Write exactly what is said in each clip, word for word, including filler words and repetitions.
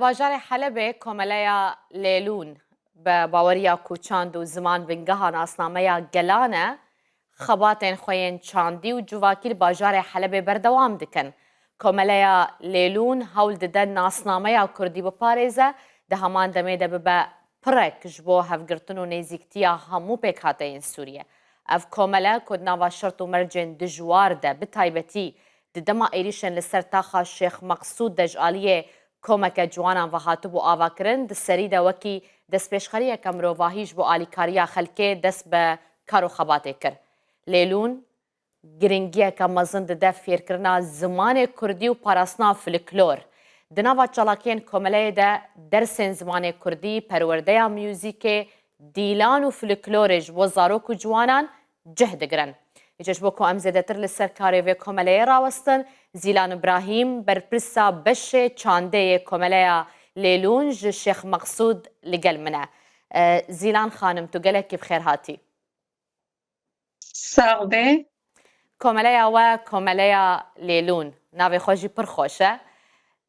Bajarê Helebê Komeleya Lêlûn bi baweriya ku çand û ziman bingeha nasnameya gelan e, xebatên xwe yên çandî û civakî li bajarê Helebê berdewam dikin. Komeleya Lêlûn hewl dide nasnameya kurdî biparêze, di heman demê de bibe pirek ji bo hevgirtin û nêzîktiya hemû pêkhateyên Sûriye. Ev komele ku di nava şert û mercên dijwar de, bi taybetî di dema êrîşên li ser taxa Şêx Meqsûd de ji aliyê komeke ciwanan ve hatibû avakirin, di serî de wekî destpêşxeriyeke mirovahî ji bo alîkariya xelkê dest bi kar û xebatê kir. Lêlûn giringiyeke mezin dide fêrkirina zimanê kurdî û parastina filiklor. Di nava çalakiyên komeleyê de dersên zimanê kurdî, perwerdeya muzîkê, dîlan û filiklorê ji bo zarok û ciwanan cih digirin. Îca ji bo ku em zêdetir li ser karê vê komeleyê rawestin, Zîlan Îbrahîm, berpirsa beşê çandê yê komeleya Lêlûn ji Şêx Meqsûd li gel min e. E, Zîlan xanim, tu gelekî bi xêr hatî. Sax be. Komeleya we komeleya Lêlûn. Navê xwe jî pir xweş e.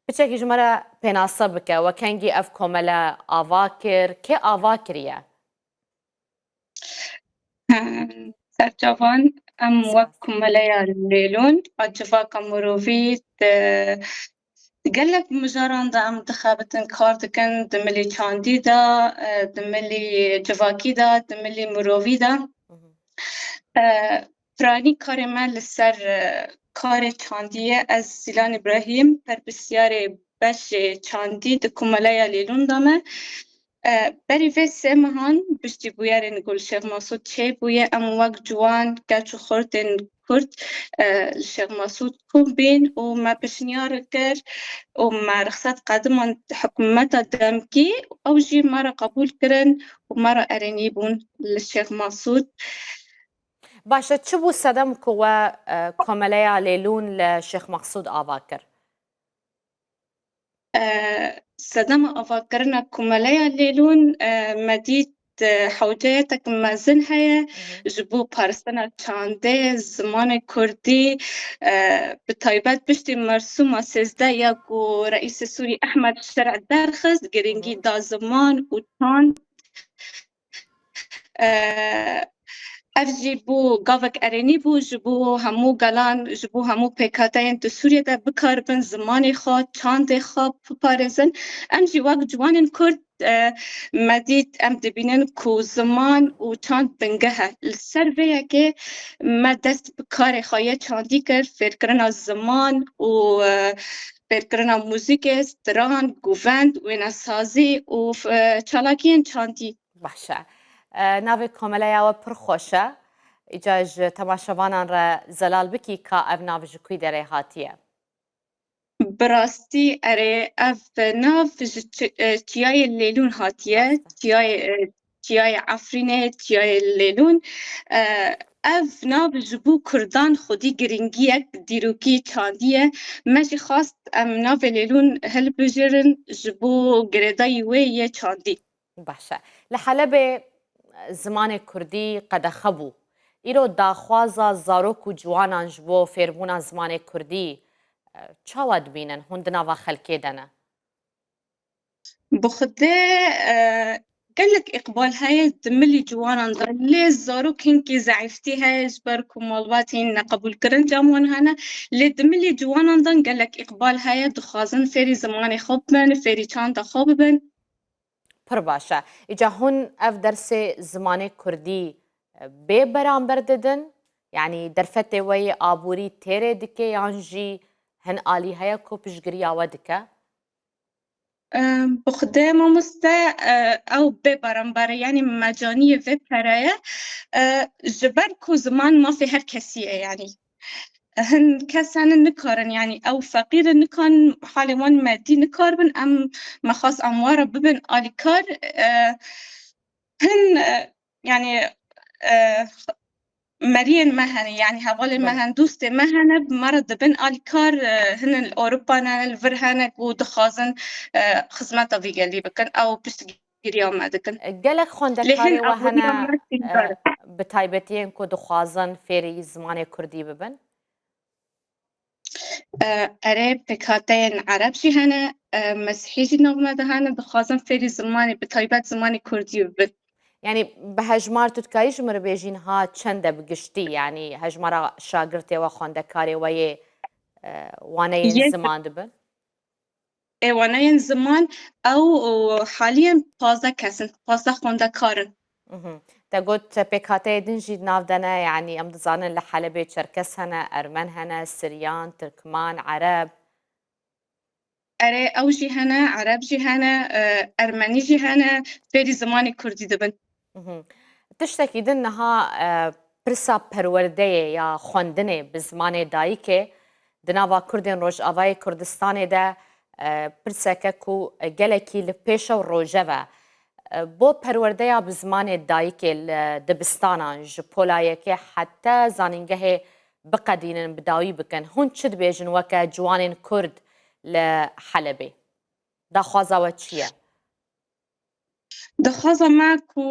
Piçekî ji me re pênase bike. We kengî ev komele ava kir? Kê ava kiriye? Serçavan, em wek komeleya Lêlûn a civaka mirovî di, di gelek mijaran de em dixebitin, kar dikin, di milî çandî de, e, di milî civakî de, di milî mirovî de. E, piranî karê me li ser, e, karê çandî ye. Ez Zîlan Îbrahîm, berpirsiyarê beşê çandî di komeleya Lêlûn de me. E, berî vê sê mehan piştî bûyerên ku li Şêx Mesûd çêbûye, em wek ciwan, keç û xurtên Kurd, e, li Şêx Mesûd kom bîn û me pişniyar kir û me rixset qediman hikûmeta demkî, ew jî me re qebûl kirin û me re erênî bûn li Şêx Mesûd. Baş e, çi bû sedem ku we, e, komeleya Lêlûn li Şêx Meqsûd ava kir? E, sedema avakirina komeleya Lêlûn, e, me dît, e, hewceyetek mezin heye Hı hı. ji bo paristina çandê, zimanê kurdî, e, bi taybet piştî mersûma sêzdeh ya ku reîsê Sûrî Ehmed Şer'î derxist, Hı girîngî hı. da ziman û çand. E, ev jî bû gavek erênî bû ji bo hemû gelan, ji bo hemû pêkhateyên di Sûriyê de bikaribin zimanê xwe, çandê xwe biparêzin. Em jî wek ciwanên Kurd, e, me dît, em dibînin ku ziman û çand bingeh e. Li ser vê yekê me dest bi karê xwe yê çandî kir, fêrkirina ziman û, e, fêrkirina muzîkê, stran, govend, wênesazî û, e, çalakiyên çandî. Baş e. E, navê komeleya we pir xweş e. Îca ji temaşevanan re zelal bikî ka ev nav ji kû derê hatiye? Bi rastî erê, ev nav ji çi-, e, çiyayê Lêlûn hatiye, Rast e. çiyayê, e, çiyayê Efrînê, çiyayê Lêlûn. E, ev nav ji bo Kurdan xwedî giringiyek dîrokî çandî ye. Me jî xwest em navê Lêlûn hilbijêrin ji bo girêdayî wê yê çandî. Baş e. Li Helebê zimanê kurdî qedexe bû. Îro daxwaza zarok û ciwanan ji bo fêrbûna zimanê kurdî, e, çawa dibînin? Hûn di nava xelkê de ne? Bi xwedê, e, gelek îqbal heye di milî ciwanan de. Lê zarok hinkî zeîftî heye ji ber ku malbatên neqebûlkirin cem wan hene. Lê di milî ciwanan de gelek îqbal heye, dixwazin fêrî zimanê xwe bibin, fêrî çanda xwe bibin. Pir baş e. Îca hûn ev dersê zimanê kurdî, e, bê beramber didin? Yanî derfetê we yê aborî têrê dike yan jî hin alî heye ku piştgiriya we dike? Em, bi Xwedê mamoste, e, ew bê beramber e, yanî mecaniyê vê pereye, e, ji ber ku ziman mafê her kesî ye, yanî. Hin kes hene nikarin, yanî ew feqîr in, nikan halê wan medî nikarbin, em me xwest em wan re bibin alîkar, e, hin, e, yanî, e, meriyên me hene, yanî hevalên me Belê. hene, dostê me hene, bi me re dibin alîkar, e, hinin li Ewropa ne, li vir hene ku dixwazin, e, xizmeta vî gelî bikin, ew piştgiriya me dikin. Gelek Lê hin xwendekarê we aborîya hene, me tîndar e, e. bi taybetiyên ku dixwazin fêrî zimanê kurdî bibin? E, erê, pêkhateyên Ereb jî hene, e, Mesîhî jî nav me de hene, dixwazin fêrî zimanê, bi taybet zimanê Kurdî bibin. Yanî bi hejmar tu dikarî ji min re bêjî niha çend e bi giştî, yanî hejmara şagirtê we, xwendekarê we yê, e, waneyên Yek- ziman dibin? Ê waneyên ziman ew, û haliyen pazdeh kes in, pazdeh xwendekar in. Mhm. Te got pêkhateyê din jî nav de ne, yanî em dizanin li Helebê Çerkes hene, Ermen hene, Siryan, Tirkman, Ereb. Erê, ew jî hene, Ereb jî hene, e, Ermenî jî hene, fêrî zimanê Kurdî dibin. Mhm. Tiştekî din niha, e, pirsa perwerdeyê ya xwendinê bi zimanê dayikê di nava Kurdên Rojavayê Kurdistanê de, e, pirseke ku gelekî li pêş e û rojev e. E, bo perwerdeya bi zimanê dayikê li dibistanan ji pola yekê heta zanîngehê biqedînin, bi dawî bikin, hûn çi dibêjin weke ciwanên Kurd li Helebê? Daxwaza we çi ye? Daxwaza me ku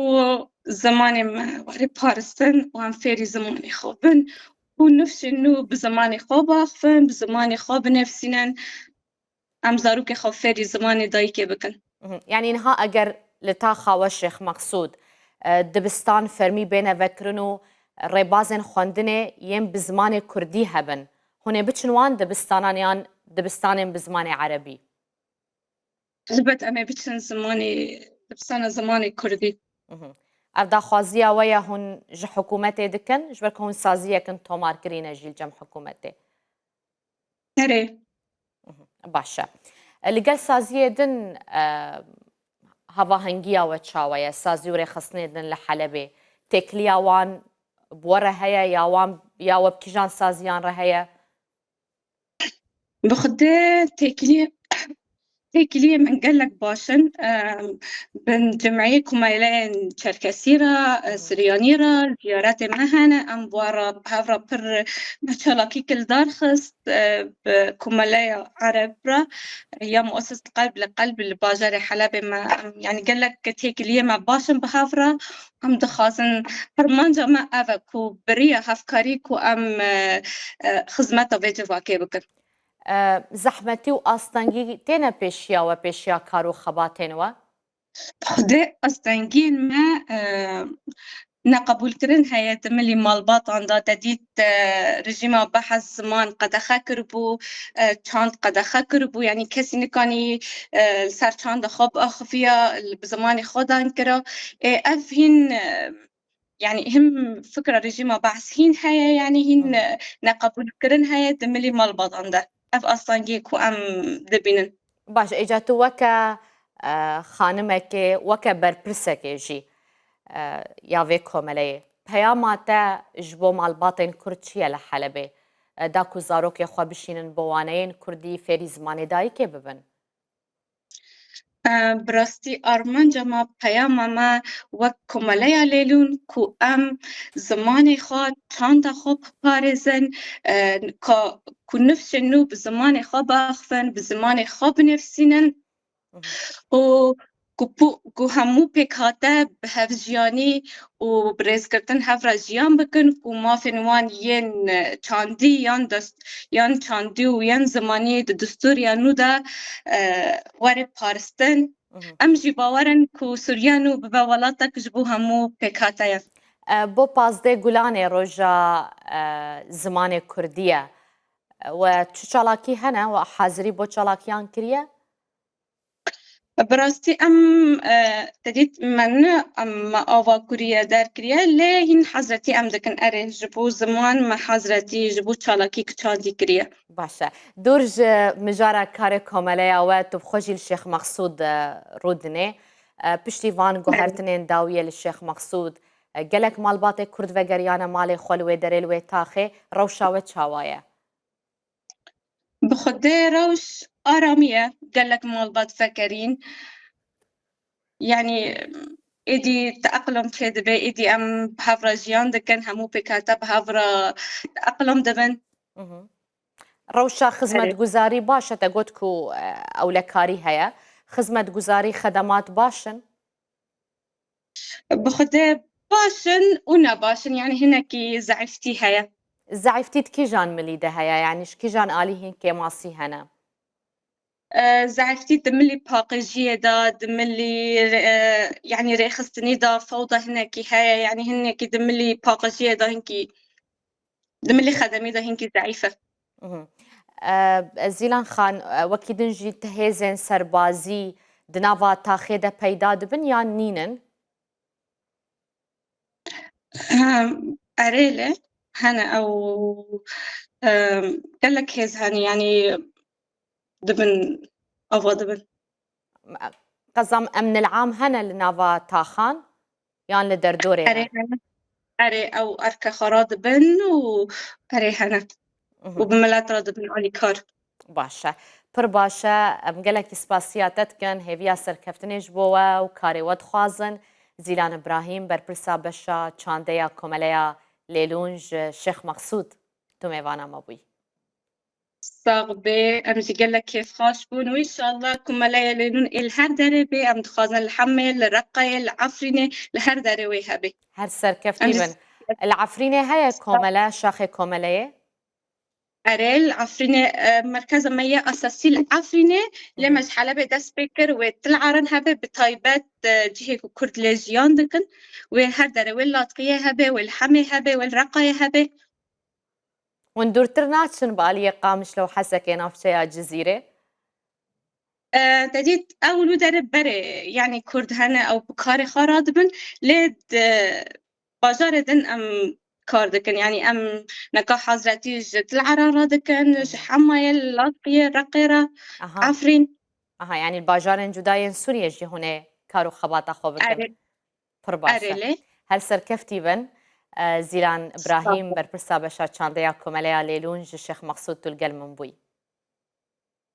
zimanê me were parastin û em fêrî zimanê xwe bin û nifşên nû bi zimanê xwe biaxivin, bi zimanê xwe binivîsînin, em zarokê xwe fêrî zimanê dayikê bikin. Mhm. Yanî niha eger li taxa we Şêx Meqsûd, e, dibistan fermî bêne vekirin û rêbazên xwendinê yên bi zimanê Kurdî hebin, hûn ê biçin wan dibistanan yan dibistanên bi zimanê Erebî? Helbet em ê biçin zimanê, dibistana zimanê Kurdî. Mhm. Ev daxwaziya we ye, hûn ji hikûmetê dikin, ji ber ku hûn saziyek in tomar kirîne jî li cem hikûmetê? Erê. Mhm, baş e. E, li gel saziyê din, e, hevahengiya we çawa ye? Sazî û rêxistinê din li Helebê, têkiliya wan bi we re heye ya wan, ya we bi kîjan saziyan re heye? Bi Xwedê têkiliyê, têkiliyê min gelek baş in. Em, bin cimeyê komeleyên Çerkesî re, e, Siryanî re ziyaretê me hene. Em bi wan re, bi hev re pir me çalakî kildar xist, e, bi komeleya Ereb re, ya muesses Qelb li Qelb li bajarê Helebê me, em, yanî gelek têkiliyê me baş in bi hev re. Em dixwazin, armanca me ev e ku bi riya hevkarî ku em, e, e, xizmeta vê civakê bikin. E, zehmetî û astengî têne pêşiya we, pêşiya kar û xebatên we? Bi Xwedê astengiyên me, e, neqebûlkirin heye di milî malbatan de. Te dît, e, rejîma Be'es ziman qedexe kiribû, e, çand qedexe kiribû, yanî kesî nikanî, e, li ser çanda xwe biaxiviya, li, bi zimanê xwe dan kira. Ê, ev hîn, e, yanî him fikra rejîma Be'es hîn heye, yanî hîn, e, neqebûlkirin heye di milî malbatan de. Ev astengiyê ku em dibînin. Baş, îca tu weke, e, xanimekê, weke berpirsekê jî, e, ya vê komeleyê, peyama te ji bo malbatên Kurd çi ye li Helebê? E, da ku zarokê xwe bişînin bi waneyên Kurdî fêrî zimanê dayikê bibin? E, bi rastî armanca me, peyama me wek komeleya Lêlûn ku em zimanê xwe, çanda xwe biparêzin, e, ka, ku nifşên nû bi zimanê xwe biaxivin, bi zimanê xwe binivîsînin. Mhm. Û ku pu-, ku hemû pêkhate bi hevjiyanî û bi rêzgirtin hev re jiyan bikin, ku mafên wan yên, e, çandî yan dest-, yan çandî û yan zimanî di destûriya nû de, e, were paristin. Mhm. Em jî bawer in ku Sûriya nû bibe welatek ji bo hemû pêkhate ye. E, bo pazdeh Gulanê roja, e, zimanê Kurdî ye. E, we çi çalakî hene? We hazirî bo çalakiyan kiriye? Bi rastî em, e, te dît me ne, em, me ava kiriye, derkiriye, lê hîn hezretî em dikin. Erê, ji bo ziman me hezretî, ji bo çalakî çandî kiriye. Baş e. Dûr ji mijara karê komeleya we, tu bi xwe jî li Şêx Meqsûd, e, rûdinê. E, piştî van guhertinên dawiyê li Şêx Meqsûd, e, gelek malbatê Kurd vegeriyane malê xwe li wê derê, li wê taxê. Rewşa we çawa ye? Bi Xwedê rewş aramî ye, gelek malbat vegerîn. Yanî êdî teeqlom çêdibe, êdî em bi hev re jiyan dikin, hemû pêkhate bi hev re teeqlom dibin. Mhm. Rewşa xizmetguzarî baş e, te got ku, e, ewlekarî heye. Xizmetguzarî, xedemat baş in? Bi Xwedê baş in û ne baş in, yanî hinekî zeîftî heye. Zeîftî di kîjan milî de heye? Yanî ji kîjan alî hîn kêmasî hene? Zeîftî di milî paqijiyê de, di milî, e, yanî rêxistinî de fewda hinekî heye, yanî hinekî di milî paqijiyê de hinkî, di milî xedemî de hinkî zeîf e. Zîlan Xan, wekî din jî ti hêzên serbazî di nava taxê de peyda dibin yan nînin? Erê lê hene ew, gelek hêz hene, yanî dibin, ava dibin. Qezam emnil am hene li nava taxan yan li derdorê? Erê hene. Erê, ew erke xwe radibin û erê hene. Û bi milet re dibin alîkar. Baş e. Pir baş e. Em gelekî spasiya te dikin. Hêviya serkeftinê ji bo we û karê we dixwazin. Zîlan Îbrahîm, berpirsa beşa çandeya Komeleya Lêlûn ji Şêx Mexsûd, tu mêvana me bûyî. Sax bê, em jî gelek kêfxweş bûn û înşallah Komeleya Lêlûn ê li her derê bê. Em dixwazin li Hemê, li Reqayê, li Efrînê, li her derê wê hebe. Her serkeftî bin. Li Efrînê heye komele, şaxê komeleyê? Erê, li Efrînê, e, merkeza me yê esasî li Efrînê, lê me ji Helebê dest pê kir, wê Til Eran hebe, bi taybet, e, cihê ku Kurd lê jiyan dikin, wê her derê, wê li Latqiyê hebe, wê li Hemê hebe, wê li Reqayê hebe. Hûn dûrtir naçin bi aliyê Qamişlo û Hesekê navçeya Cizîrê? E, te dît, ew li derê berê, yanî Kurd hene, ew bi karê xwe radibin, lê di bajarê din em kar dikin. Yanî em neka hezretî ji Til Eran re dikin, ji Hemayê, Latqiyê, Reqê re, Efrîn. Aha, yanî li bajarên cuda yên Sûriyê jî hûn ê kar û xebata xwe bikin. Pir baş e. Her serkeftî bin. Zîlan Îbrahîm, berpirsa beşa çandeya Komeleya Lêlûn ji Şêx Mexsûd, tu li gel min bûyî.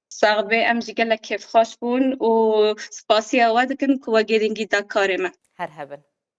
Sax bê, em jî gelek kêfxweş bûn û spasiya we dikin ku we girîngî da karê me. Her hebin.